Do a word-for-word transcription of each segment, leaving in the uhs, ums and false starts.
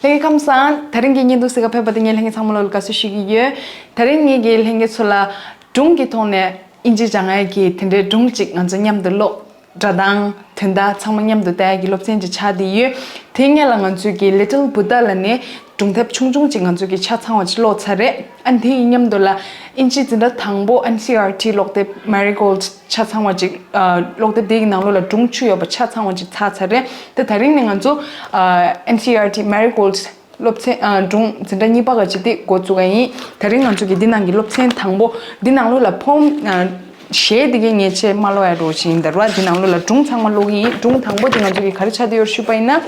ལྷན་རྒྱས་ཁམས་བཟང་། དེ་རིང་གི་བརྙན་ཐུང་གཟིགས་ག་ཕེབས་པ་དེ་ངས་ལྷན་རྒྱས་ཚང་མ་ལོ་ལ་དགའ་བསུ་ཞུ་གི་ཡོད། དེ་རིང་ངེད་ཀྱིས་ལྷན་རྒྱས་ཚོ་ལ་སྒྲུང་གི་ཐོག་ནས་ཨིན་ཇི་སྦྱང་ཡས་ཀྱི་དེ་འདྲའི་སྒྲུང་གཅིག་ང་ཚོ་མཉམ་དུ་ཀློག་སྒྲ་གདངས་དོན་དག་ཚང་མ་མཉམ་དུ་བལྟ་ཡས་ཀྱི་སློབ་ཚན་ཅིག་ཆགས་བསྡད་ཡོད། དེའི་སྔོན་ལ་ང་ཚོས་ཀྱི་Little Buddha ལབ་ནས་སྒྲུང་དེབ་ཆུང་ཆུང་ཅིག་ང་ཚོས་ཀྱི་ཆ་ཚང་བ་ཅིག་ཀློག་ཚར་རེད། ཨ་ནི་དེ་ཡི་མཉམ་དུ་ལ་ཨིན་ཇིའི་འཛིན་གྲྭ་དང་པོ་N C E R T ཀློག་དེབ་Marigold ཆ་ཚང་བ་ཅིག་ཨ། ཀློག་དེབ་དེ་གི་ནང་ལོགས་ལ་སྒྲུང་བཅུ་ཡོད་པ་ཆ་ཚང་བ་ཅིག་ཚར་ཚར་རེད། དེ་དེ་རིང་ནས་ང་ཚོ་ཨ། N C E R T Marigold སློབ་ཚན་ཨ། སྒྲུང་འཛིན་གྲྭ་གཉིས་པ་ག་ཅིག་དེ་འགོ་བཙུགས་ཡ་ཡིན། དེ་རིང་ང་ཚོ་གི་འདི་ནང་གི་སློབ་ཚན་དང་པོ་འདི་ནང་ལོགས་ལ་ཕོམ་ཨ། གཞས་དེ་གའི་ཉེས་ཆད་མ་ཀློག་ཡ་རོགས་བྱེད་ཡིན་ད་ར། འདི་ནང་ལོགས་ལ་སྒྲུང་ཚང་མ་ཀློག་གི་ཡིན། སྒྲུང་དང་པོ་དེ་ང་ཚོ་གི་ག་རེ་ཆགས་བསྡད་ཡོད་ཞུས་པ་ཡིན་ན།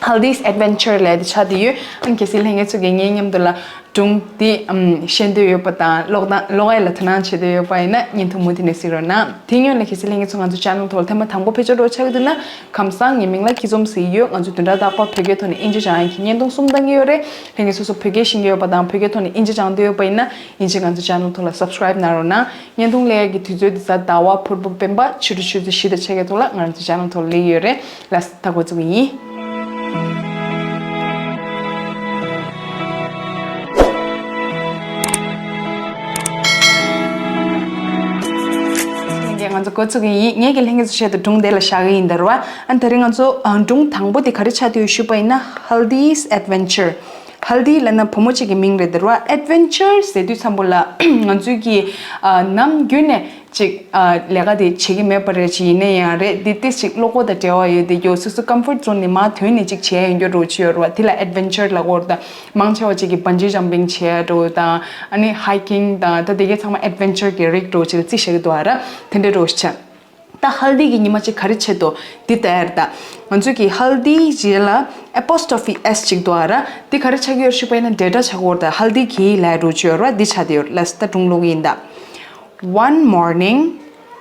Haldi's Adventure ལབ་དེ་ཆགས་བསྡད་ཡོད། ཨ་ནི་གལ་སྲིད་ལྷན་རྒྱས་ཚོ་གིས་ངའི་མཉམ་དུ་ལ་སྒྲུང་དེ་ཨམ། ཤེས་འདོད་ཡོད་པ་དང་ཀློག་དང་ཀློག་ཡས་ལ་དོ་སྣང་བྱེད་འདོད་ཡོད་པ་ཡིན་ན་བརྙན་ཐུང་མུ་མཐུད་ནས་གཟིགས་རོགས་གནང་། དེ་སྔོན་ལ་གལ་སྲིད་ལྷན་རྒྱས་ཚོ་ང་ཚོ་channel ཐོག་ལ་ཐེངས་མ་དང་པོ་ཕེབས་འབྱོར་རོགས་ཆགས་ཀྱི་འདུག་ན་ཁམས་བཟང་། ངའི་མིང་ལ་སྐྱིད་འཛོམས་ཟེར་གྱི་ཡོད། ང་ཚོ་བདུན་ཕྲག་རྟག་པར་བོད་སྐད་ཐོག་ནས་ཨིན་ཇི་སྦྱང་ཡས་ཀྱི་བརྙན་ཐུང་གསུམ་བཏང་གི་ཡོད་རེད། ལྷན་རྒྱས་སོ་སོ་བོད་སྐད་ཤེས་ཀྱི་ཡོད་པ་དང་བོད་སྐད་ཐོག་ནས་ཨིན་ཇི་སྦྱང་འདོད་ཡོད་པ་ཡིན་ན་ཡིན་གཅིག་ང་ཚོ་channel ཐོག་ལ་subscribe གནང་རོགས་གནང་། བརྙན་ཐུང་སླེབས་ཡས་ཀྱི་དུས་ཚོད་དེ་གཟའ་ཟླ་བ་ཕུར་བུ་སྤེན་པ་ཕྱི་དྲོ་ཆུ་ཚོད་བཞི་དང་ཕྱེད་ཀའི་ཐོག་ལ་ང་རང་ཚོ་channel ཐོག་ལ་སླེབས་ཀྱི་ཡོད་རེད། ལགས་སོ། ད་འགོ་བཙུགས་ཀྱི་ཡིན། ལྷན་རྒྱས་ང་ཚོ་འགོ་བཙུགས་ཀྱི་ཡིན། ངས་ཀྱི་ལྷན་རྒྱས་ཚོ་ཆེད་དུ་སྒྲུང་དེ་ལ་བཞག་གི་ཡིན་ད་ར། ཨ་ནི་དེ་རིང་ང་ཚོ་ཨ། སྒྲུང་དང་པོ་དེ་ག་རེ་ཆགས་བསྡད་ཡོད་ཞུས་པ་ཡིན་ན་Haldi's Adventure། Haldi ལབ་ན་བུ་མོ་གཅིག་གི་མིང་རེད་ད་ར། Adventure ཟེར་དུས་ཙམ་པོ་ལ་ང་ཚོའི་གི་ཨ། ནམ་རྒྱུན་ནས་ཅིག་ཨ། ལས་ཀ་དེ་བྱེད་ཀྱི་མེད་པ་རེད། ཅིག་ཡིན་ན་ཡང་རེད། འདི་ཏིས་ཅིག་བློ་ཁོག་དང་འབྲེལ་བ་ཡོད་དེ་ཡོད། སོ་སོ་comfort zone ནས་མར་ཐོན་ནས་ཅིག་བྱས་ཡོང་རྒྱུ་རོ་ཅིག་ཡོད་རེད་བ། དེ་ལ་adventure ལབ་ཀྱི་ཡོད་རེད། ད་མང་ཆེ་བ་ཅིག་གིས་bungee jumping བྱས་འགྲོ་དང་ཨ་ནི་hiking དང་ད་དེ་གའི་ཚང་མ་adventure གི་རིགས་འགྲོ་ཅིག་ལ་རྩིས་བཞག་གི་འདུག་ཨ་ར། དེ་འདྲའི་རོ་ཅིག་ཆགས། ད་Haldi གི་ཉི་མ་གཅིག་ག་རེ་བྱེད་དོ་འདི་ལྟ་ཡ་རེད། ད་ང་ཚོས་ཀྱི་Haldi ཞེས་ལ་apostrophe S གཅིག་འདུག་ཨ་ར། འདི་ག་རེ་ཆགས་ཀྱི་ཡོད་ཞུས་པ་ཡིན་ན་འབྲེལ་སྒྲ་ཆགས་ཀྱི་ཡོད་རེད། ད་Haldi གི་ལབ་རོ་ཅིག་ཡོད་རེད་བ། འདི་ཆགས་བསྡད་ཡོད་རེད། ལགས་སོ། ད་སྒྲུང་ཀློག་གི་ཡིན་ད། One morning,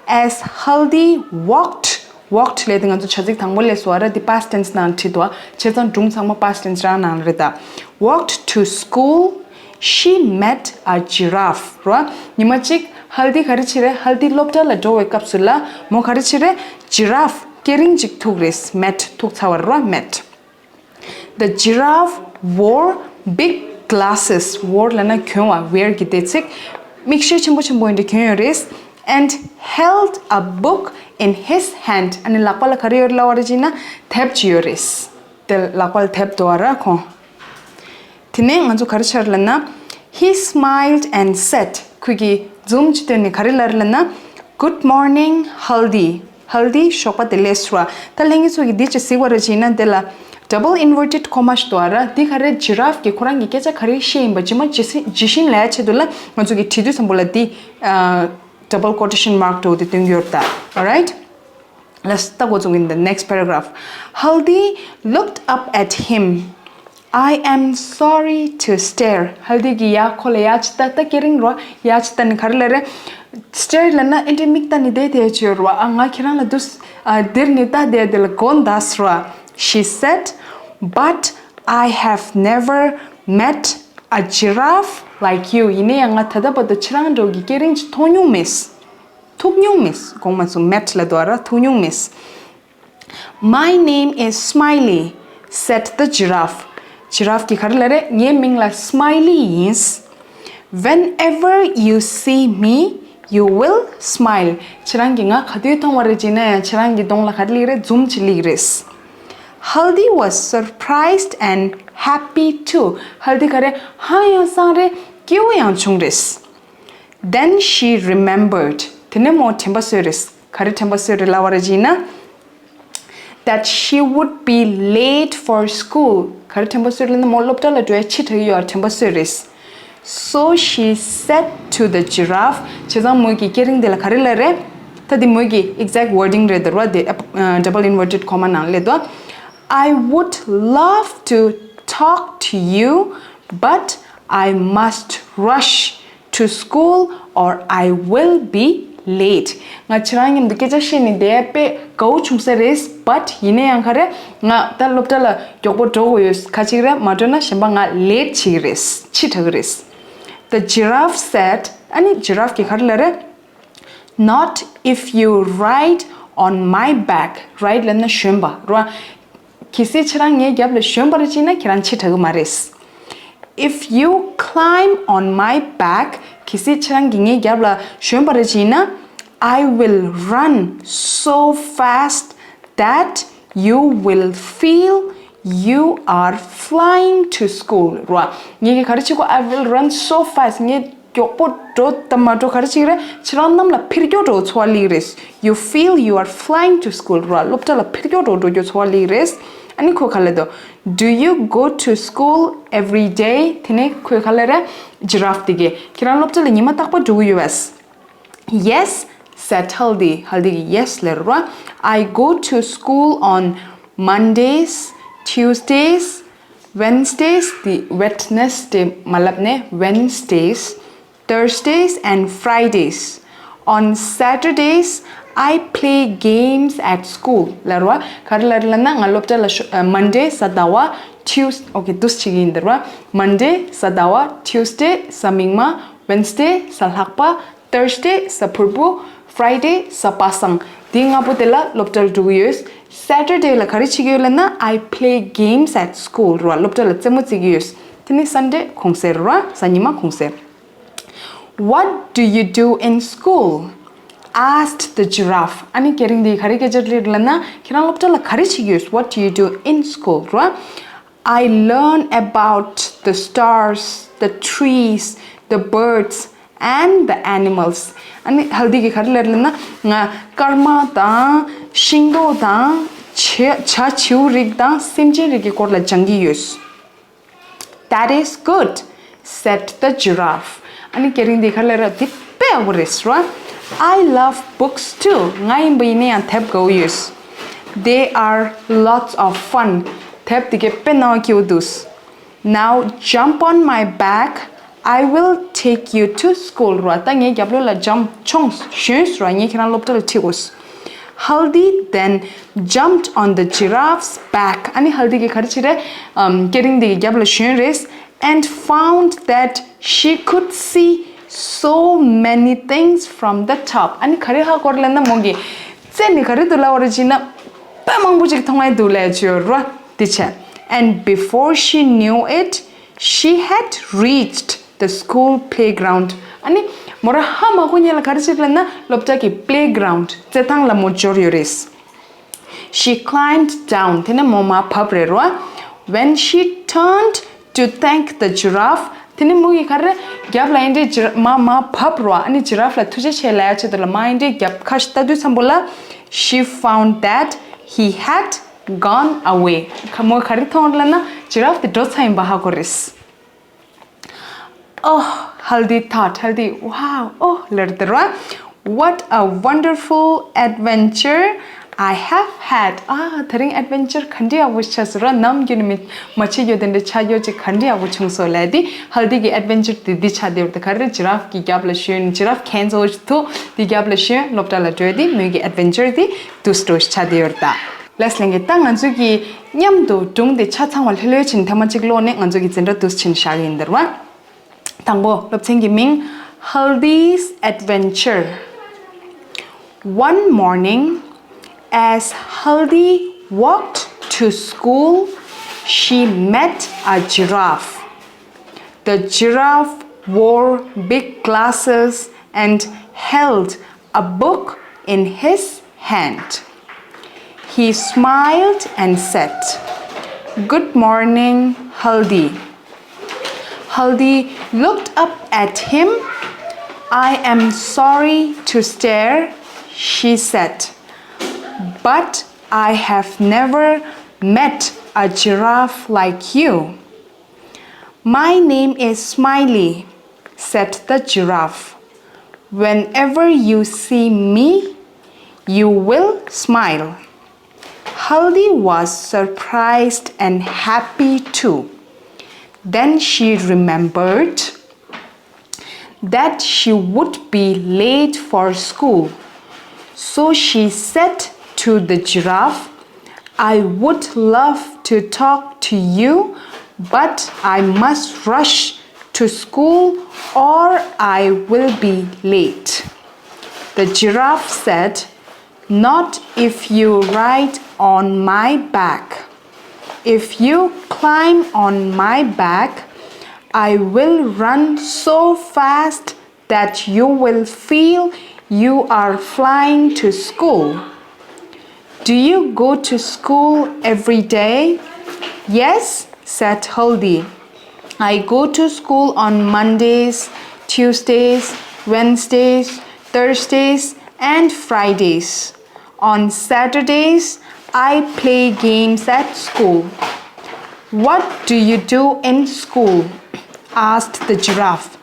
as Haldi walked, walked ལབ་དེ་ང་ཚོ་བྱ་ཚིག་དང་པོ་སླེབས་སོང་ཨ་ར། འདི་past tense ནང་བྲིས་འདུག་ཨ། བྱས་ཙང་སྒྲུང་ཚང་མ་past tense རང་ནང་ལ་རེད་ད། Walked to school, she met a giraffe ར། ཉི་མ་གཅིག་Haldi ག་རེ་བྱས་རེད། Haldi སློབ་གྲྭ་ལ་འགྲོ་བའི་སྐབས་སུ་ལ་མོ་ག་རེ་བྱས་རེད། Giraffe སྐེ་རིང་གཅིག་ཐུག་རེད། Met ཐུག་ཚར་བ་ར། Met. The giraffe wore big glasses. Wore ལབ་ན་གྱོན་བ། Wear གི་འདས་ཚིག་མིག་ཤེལ་ཆེན་པོ་ཆེན་པོ་འདི་གྱོན་ཡོད་རེད། And held a book in his hand. ཨ་ནི་ལག་པ་ལ་ག་རེ་ཡོད་ལབ་པ་རེད་ཅེ་ན་དེབ་ཅིག་ཡོད་རེད། དེ་ལག་པ་ལ་དེབ་འདུག་ཨ་ར་ཁོང་། དེ་ནས་ང་ཚོ་ག་རེ་བྱས་རེད་ལབ་ན། He smiled and said. ཁོས་ཀྱིས་འཛུམ་ཅིག་བཏོན་ནས་ག་རེ་ལབ་རེད་ལབ་ན། Good morning, Haldi. Haldi ཞོགས་པ་བདེ་ལེགས་ཟེར་བ། ད་ལྷན་རྒྱས་ཚོ་གིས་འདི་ཅིག་གཟིགས་པ་རེད་ཅེ་ན་དེ་ལ་double inverted comma ཞིག་འདུག་ཨ་ར། འདི་ག་རེ་Giraffe གིས་ཁོ་རང་གི་སྐད་ཆ་ག་རེ་བཤད་ཡིན་པ་ཇི་མ་ཇི་སྲིད་ཇི་བཞིན་ལབ་ཡ་ཆེད་དུ་ལ་ང་ཚོ་གིས་བྲིས་དུས་ཙམ་པོ་ལ་འདི་ཨ། double quotation mark འདྲ་བོ་དེ་སྟོན་གྱི་ཡོད་རེད་ད། Alright. Let's ད་འགོ་བཙུགས་ཡིན། The next paragraph. Haldi looked up at him. I am sorry to stare. Haldi གིས་ཡ་ཁོ་ལ་ཡ་ཅི་ད་ད་སྐེ་རིང་རོ་ཡ་ཅི་ད་ནི་ག་རེ་ལབ་རེད། Stare ལབ་ན་ཨེ་འདྲའི་མིག་ལྟ་ནི་བསྡད་བསྡད་ཅིག་ཡོད་རོ། ཨ་ང་ཁྱེད་རང་ལ་འདུག་ཨ་འདིར་ནི་ལྟ་བསྡད་དེ་ལ་དགོངས་དག་ཟེར་བ། She said, but I have never met a giraffe like you. ཡིན་ན་ཡང་ང་ད་ལྟ་བར་དུ་ཁྱེད་རང་འདྲ་བོ་གི་སྐེ་རིང་ཅིག་མཐོང་མྱོང་མེད། ཐུག་མྱོང་མེད། དགོངས་མ་ཚོམ། Met ལབ་འདུག་ཨ་ར། ཐུག་མྱོང་མེད། My name is Smiley, said the giraffe. Giraffe གིས་ག་རེ་ལབ་རེད། ངའི་མིང་ལ་Smiley ཡིན། Whenever you see me, you will smile. ཁྱེད་རང་གིས་ང་ག་དུས་མཐོང་བ་རེད་ཅེ་ན་ཡང་ཁྱེད་རང་གི་གདོང་ལ་ག་རེ་སླེབས་རེད། འཛུམ་ཅིག་སླེབས་རེད། Haldi was surprised and happy too. Haldi ག་རེ་ཧང་ཡང་སངས་རེད། སྐྱིད་པོ་ཡང་བྱུང་རེད། Then she remembered. དེ་ནས་མོ་དྲན་པ་གསོས་རེད། ག་རེ་དྲན་པ་གསོས་རེད་ལབ་པ་རེད་ཅེ་ན། That she would be late for school. ག་རེ་དྲན་པ་གསོས་རེད་ལབ་ན་མོ་སློབ་གྲྭ་ལ་འགྲོ་ཡ་ཕྱི་དྲགས་ཡོད་དྲན་པ་གསོས་རེད། So she said to the giraffe. བྱས་ཙང་མོས་ཀྱི་སྐེ་རིང་དེ་ལ་ག་རེ་ལབ་རེད། ད་དེ་མོས་ཀྱི་exact wording རེད་དེ་ར་དེ་ཨ། double inverted comma ནང་སླེབས་འདུག I would love to talk to you, but I must rush to school or I will be late. ང་ཁྱེད་རང་མཉམ་དུ་སྐད་ཆ་བཤད་ནས་བསྡད་པས་དགའ་བོ་བྱུང་ས་རེད། But ཡིན་ན་ཡང་ག་རེ། ང་ད་སློབ་གྲྭ་ལ་མགྱོགས་པོ་འགྲོ་དགོས་ཡོད། ཁ་ཅིག་རེད་མ་འགྲོ་ན་གཞན་པ་ང་late བྱེད་ཀྱི་རེད། ཕྱི་དྲགས་ཀྱི་རེད། The giraffe said. ཨ་ནི་giraffe གིས་ག་རེ་ལབ་རེད། Not if you ride on my back. Ride ལབ་ན་ཞོན་པ་རེད་བ། གལ་སྲིད་ཁྱེད་རང་ངའི་རྒྱབ་ལ་ཞོན་པ་རེད་ཅེ་ན་ཁྱེད་རང་འཆི་དྲག་གི་མ་རེད། If you climb on my back, གལ་སྲིད་ཁྱེད་རང་གིས་ངའི་རྒྱབ་ལ་ཞོན་པ་རེད་ཅེ་ན། I will run so fast that you will feel you are flying to school ར། ངས་གི་ག་རེ་བྱེད་གོ I will run so fast. ངས་མགྱོགས་པོ་འགྲོ་དང་མ་འགྲོ་ག་རེ་བྱེད་ཀྱི་རེད། ཁྱེད་རང་གནམ་ལ་འཕུར་མགྱོགས་འགྲོ་ཚོར་བ་སླེབས་ཀྱི་རེད། You feel you are flying to school ར། སློབ་གྲྭ་ལ་འཕུར་མགྱོགས་འགྲོ་འགྲོ་རྒྱུ་ཚོར་བ་སླེབས་ཀྱི་རེད། ཨ་ནི་ཁོས་ག་ལབ་འདུག Do you go to school every day? དེ་ནས་ཁོས་ག་ལབ་རེད། Giraffe དེ་གིས་ཁྱེད་རང་སློབ་གྲྭ་ལ་ཉི་མ་རྟག་པར་འགྲོ་གི་ཡོད་པས། Yes, said Haldi. Haldi གིས་yes ལབ་ར། I go to school on Mondays, Tuesdays, Wednesdays, དེ་Wednesday མ་ལབ་ནས་Wednesdays, Thursdays and Fridays. On Saturdays, I play games at school ལབ་ར། ག་རེ་ལབ་རེད་ལབ་ན་ང་སློབ་གྲྭ་ལ་ཤོ- ཨ། Monday གཟའ་ཟླ་བ། Tues- okay འདུག་སེ་བྱེད་ཀྱི་ཡིན་འདིར་བ། Monday གཟའ་ཟླ་བ། Tuesday གཟའ་མིག་དམར། Wednesday གཟའ་ལྷག་པ། Thursday གཟའ་ཕུར་བུ། Friday གཟའ་པ་སངས། འདི་ལྔ་པོ་དེ་ལ་སློབ་གྲྭར་འགྲོ་གི་ཡོད། Saturday ལ་ག་རེ་བྱེད་ཀྱི་ཡོད་ལབ་ན། I play games at school ར། སློབ་གྲྭ་ལ་རྩེད་མོ་རྩེ་གི་ཡོད། དེ་ནས་Sunday གུང་སེང་ར། གཟའ་ཉི་མ་གུང་སེང་། What do you do in school? Asked the giraffe. ཨ་ནི་སྐྱེ་རིང་དེས་ག་རེ་སྐད་ཆ་དྲིས་ལབ་ན། ཁྱེད་རང་སློབ་གྲྭ་ལ་ག་རེ་བྱེད་ཀྱི་ཡོད། What do you do in school ར། I learn about the stars, the trees, the birds, and the animals. ཨ་ནི་Haldi གིས་ག་རེ་ལབ་ལབ་ན། ང་སྐར་མ་དང་། ཤིང་ཏོག་དང་། བྱ- བྱ་བྱིའུ་རིགས་དང་སེམས་ཅན་རིགས་ཀྱི་སྐོར་ལ་སྦྱང་གི་ཡོད། That is good, said the giraffe. ཨ་ནི་སྐྱེ་རིང་དེས་ག་རེ་ལབ་ར། འདི་དཔེ་ཡག་པོ་རེད་ར། I love books too. ང་ཡིན་པ་ཡིན་ན་ཡང་དེབ་དགའ་པོ་ཡོད། They are lots of fun. དེབ་དེ་གས་དཔེ་སྣང་བ་སྐྱིད་པོ་འདུག Now jump on my back, I will take you to school ར། ད་ངའི་རྒྱབ་ལོགས་ལ་jump མཆོངས། ཞོན་ར། ངས་ཁྱེད་རང་སློབ་གྲྭ་ལ་ཁྲིད་དགོས། Haldi then jumped on the giraffe's back. ཨ་ནི་Haldi གིས་ག་རེ་བྱས་རེད། ཨམ། སྐྱེ་རིང་དེ་གི་རྒྱབ་ལ་ཞོན་རེད། And found that she could see so many things from the top. ཨ་ནི་ག་རེ་ཧ་གོ་རེད་ལབ་ན། མོ་གིས་རྩེ་ནས་ག་རེ་འདུག་ལབ་པ་རེད་ཅེ་ན། དཔེ་མང་པོ་ཅིག་མཐོང་ཡ་འདུག་ལབ་བྱས་ར། དེ་བྱས། And before she knew it, she had reached the school playground. ཨ་ནི་མོ་རང་ཧ་མ་གོ་སྔོན་ལ་ག་རེ་བྱས་ལབ་ན། སློབ་གྲྭ་གི་playground རྩེད་ཐང་ལ་མོ་འབྱོར་ཡོད་རེད། She climbed down. དེ་ནས་མོ་མར་བབས་རེད་ར། When she turned to thank the giraffe, དེ་ནས་མོ་གིས་ག་རེ་རྒྱབ་ལ་ཡིན་འདྲའི་ཇི་ར- མར་མར་བབས་ར། ཨ་ནི་giraffe ལ་ཐུགས་རྗེ་ཆེ་ལབ་ཡ་ཆེད་དུ་ལ་མར་ཡིན་འདྲའི་རྒྱབ་ཁ་ཤས་ལྟ་དུས་ཙམ་པོ་ལ། She found that he had gone away. ཁ- མོས་ག་རེ་མཐོང་རེད་ལབ་ན། Giraffe དེ་འགྲོ་ཚར་ཡིན་པ་ཧ་གོ་རེད། Oh, Haldi thought, Haldi, wow, oh, ལབ་རེད་ར། What a wonderful adventure I have had. ཨ། དེ་རིང་adventure ག་འདྲ་ཡག་པོ་ཆགས་སོང་ར། ནམ་རྒྱུན་ནས་མི- མ་བྱེད་རྒྱུ་དེ་འདྲ་བྱ་རྒྱུ་ཅིག་ག་འདྲ་ཡག་པོ་བྱུང་སོང་ལབ་དེ། Haldi གི་adventure དེ་འདི་ཆགས་བསྡད་ཡོད་རེད། ད་ག་རེ་giraffe གི་རྒྱབ་ལ་ཞོན། Giraffe གན་ཚོ་ཐུག་དེ་རྒྱབ་ལ་ཞོན། སློབ་གྲྭ་ལ་འགྲོ་དེ་མོའི་གི་adventure དེ་འདུག་སེ་འགྲོ་ཆགས་བསྡད་ཡོད་རེད་ད། ལགས་ལྷན་རྒྱས། ད་ང་ཚོ་གིས་མཉམ་དུ་སྒྲུང་དེ་ཆ་ཚང་བ་ལྷོད་ལྷོད་བྱས་ནས་ཐེངས་མ་གཅིག་ཀློག་ནས་ང་ཚོ་གི་འཛིན་གྲྭ་འདུག་སེ་བྱས་ནས་བཞག་གི་ཡིན་འདིར་བ། དང་པོ་སློབ་ཚན་གྱི་མིང་། Haldi's Adventure. One morning, as Haldi walked to school, she met a giraffe. The giraffe wore big glasses and held a book in his hand. He smiled and said, "Good morning, Haldi." Haldi looked up at him. "I am sorry to stare," she said, "but I have never met a giraffe like you." "My name is Smiley," said the giraffe. "Whenever you see me, you will smile." Haldi was surprised and happy too. Then she remembered that she would be late for school. So she said to the giraffe, "I would love to talk to you, but I must rush to school or I will be late." The giraffe said, "Not if you ride on my back." If you climb on my back, I will run so fast that you will feel you are flying to school. Do you go to school every day? Yes, said Haldi. I go to school on Mondays, Tuesdays, Wednesdays, Thursdays, and Fridays. On Saturdays, I play games at school. What do you do in school? Asked the giraffe.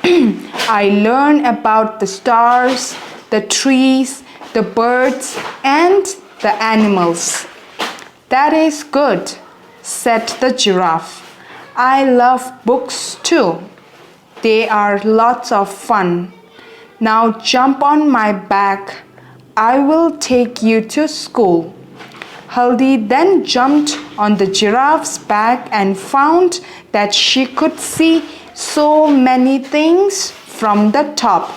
I learn about the stars, the trees, the birds, and the animals. That is good, said the giraffe. I love books too. They are lots of fun. Now jump on my back. I will take you to school. Haldi then jumped on the giraffe's back and found that she could see so many things from the top.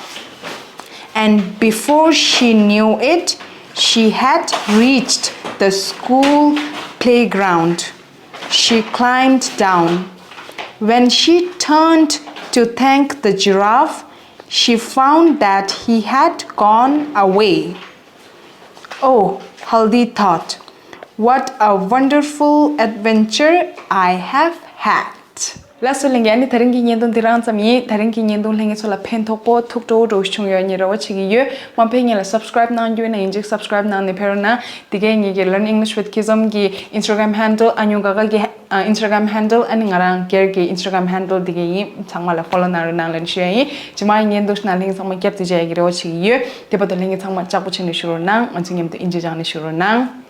And before she knew it, she had reached the school playground. She climbed down. When she turned to thank the giraffe, she found that he had gone away. Oh, Haldi thought, what a wonderful adventure I have had. ལགས་སོ་ལྷན་རྒྱས། ཨ་ནི་དེ་རིང་གི་བརྙན་ཐུང་འདི་རང་ཙམ་ཡིན། དེ་རིང་གི་བརྙན་ཐུང་ལྷན་རྒྱས་ཚོ་ལ་ཕན་ཐོགས་པོ་ཐུགས་སྤྲོ་བོ་འདྲ་བོ་བྱུང་ཡོད་ངས་རེ་བ་བྱེད་ཀྱི་ཡོད། མ་ཕེབས་སྔོན་ལ་subscribe་གནང་རྒྱུ་ཡིན་ན་ཡིན་གཅིག་subscribe་གནང་ནས་ཕེབས་རོགས་གནང་། དེ་གས་ངེད་ཀྱི་Learn English with Kizom་གི་Instagram་handle། ཨ་ཉུང་ག་ག་གི་Instagram་handle། ཨ་ནི་ང་རང་སྒེར་གྱི་Instagram་handle་དེ་གས་ཡིན། ཚང་མ་ལ་follow་གནང་རོགས་གནང་ལབ་ཞུ་ཡ་ཡིན། རྗེས་མ་བརྙན་ཐུང་ནང་ལྷན་རྒྱས་ཚང་མ་བསྐྱར་དུ་མཇལ་ཡ་གི་རེ་བ་བྱེད་ཀྱི་ཡོད། དེ་བར་དུ་ལྷན་རྒྱས་ཚང་མ་ལྕགས་པོ་བྱས་ནས་བཞུགས་རོགས་གནང་། ང་ཚོ་མཉམ་དུ་ཨིན་ཇི་སྦྱངས་ནས་བཞུགས་རོགས་གནང་།